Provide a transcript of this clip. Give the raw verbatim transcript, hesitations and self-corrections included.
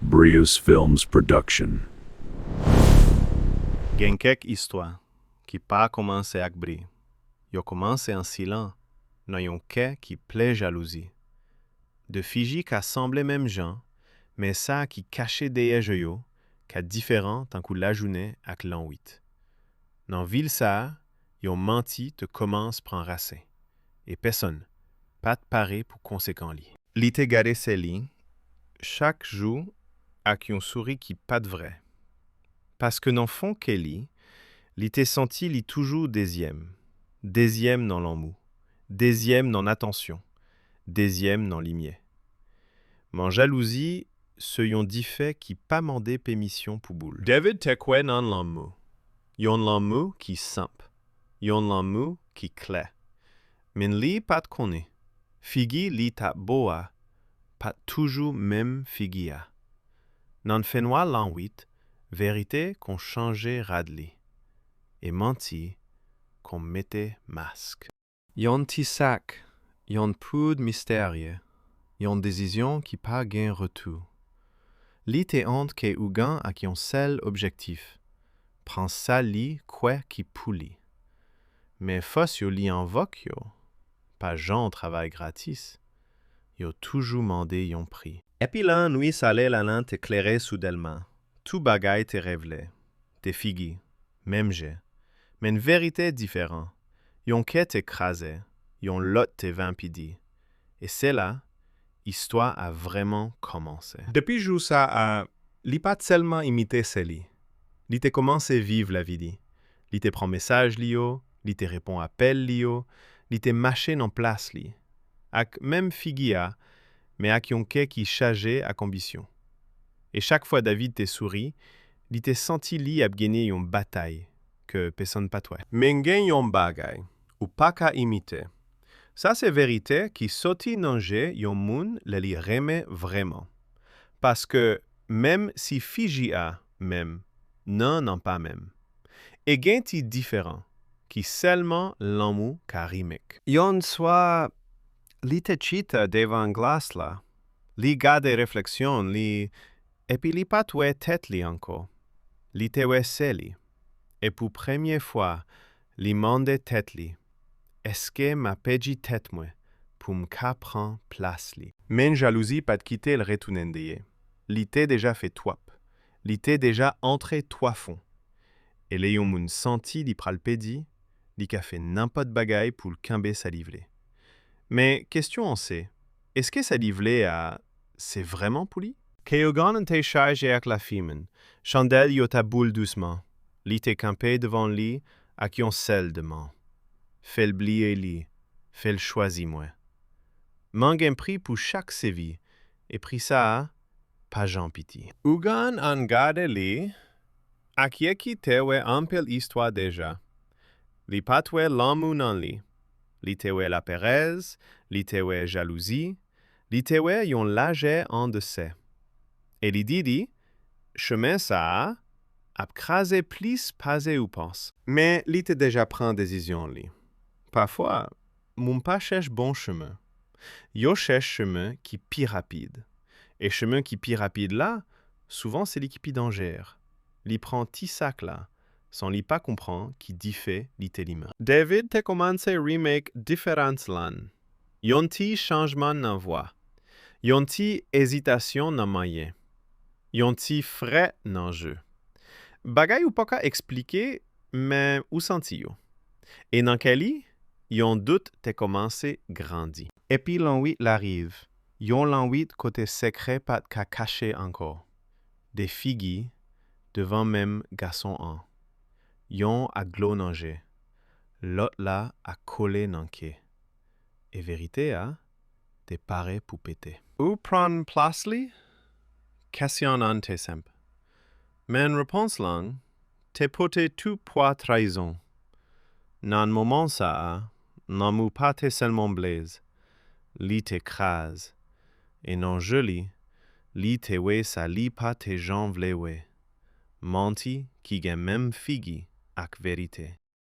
Brius Films Production. Gen kèk istwa ki pa kòmanse ak bri. Yo kòmanse an silan, nan yon kè ki plen jalouzi. De figi ka sanble menm jan, men sa ki kache dèyè je yo ka diferan tankou lajounen ak lannwit. Nan vil sa a, yon manti te kòmanse pran rasen, e pèsonn pa t pare pou konsekans li. Li te gade sè li chak jou ak yon souri ki pa t vrè. Paske nan fon kè li, li te santi li toujou dezyèm, dezyèm nan lanmou, dezyèm nan atansyon, dezyèm nan limyè. Men jalouzi se yon dife ki pa mande pèmisyon pou boule. David te kwè nan lanmou, yon lanmou ki senp, yon lanmou ki klè. Men li pa t konnen, figi li t ap bo a pa t toujou menm figi a. Nan fènwa lannwit, verite konn chanje rad li, e manti konn mete mask. Yon ti sak, yon poud misterye, yon desizyon ki pa gen retou. Li te ant kè ougan ak yon sèl objektif, pran sa li kwè ki pou li. Men fòs yo li envòke yo pa janm travay gratis, yo toujou mande yon pri. Epi lannwit sale la te klere soudènman, tout bagay te revle, de figi, menm je, men verite diferan, yon kè te kraze, yon lòt te vin pi di, e se la, istwa a vrèman kòmanse. Depi jou sa a, li pa t sèlman imite sè li, li te kòmanse viv lavi li. Li te pran mesaj li yo, li te reponn apèl li yo, li te mache nan plas li, ak menm figi a, men ak yon kè ki chaje ak anbisyon. E chak fwa David te souri, li te santi li ap genyen yon batay ke pèsonn pa t wè. Men gen yon bagay ou pa ka imite. Sa se verite ki soti nan je yon moun lè li renmen vrèman. Paske menm si figi a menm, non an pa menm. E gen ti diferan ki sèlman lanmou ka remake. Yon swa, li te chita devan glas la, li gade refleksyon li, epi li pa t wè tèt li ankò. Li te wè sè li. E pou premye fwa, li mande tèt li, èske m ap pèdi tèt mwen pou m ka pran plas li? Men jalouzi pa t kite l retounen dèyè. Li te deja fè twòp. Li te deja antre twò fon. E lè yon moun santi li pral pèdi, li ka fè nenpòt bagay pou l kenbe sa li vle. Men kesyon an se, èske sa li vle a, se vrèman pou li? Kè ougan an te chaje ak lafimen, chandèl yo t ap boule dousman. Li te kanpe devan li ak yon sèl demann. Fè l bliye li, fè l chwazi mwen. Men gen pri pou chak sevi, e pri sa a pa janm piti. Ougan an gade li, ak je ki te wè anpil istwa deja. Li pa t wè lanmou nan li. Li te wè laperèz, li te wè jalouzi, li te wè yon lajè anndan sè. E li di li, chemen sa a ap kraze plis pase ou panse. Men li te deja pran desizyon li. Pafwa, moun pa chèche bon chemen. Yo chèche chemen ki pi rapid. E chemen ki pi rapid la, souvan se li ki pi danjere. Li pran ti sak la, san li pa konprann ki dife li te limen. David te kòmanse remake diferans lan. Yon ti chanjman nan vwa. Yon ti ezitasyon nan mannyè. Yon ti frèt nan je. Bagay ou pa ka eksplike, men ou santi yo. E nan kè li, yon dout te kòmanse grandi. Epi lannwit la rive, yon lannwit kote sekrè pa t ka kache ankò. De figi devan menm gason an. Yon ak dlo nan je, lòt la ak kole nan kè. E verite a te pare pou pete. Ou pran plas li? Kesyon an te senp. Men repons lan te pote tout pwa trayizon. Nan moman sa a, lanmou pa te sèlman bleze, li te kraze. E nan je li, li te wè sa li pa te janm vle wè. Manti ki gen menm figi ak verite.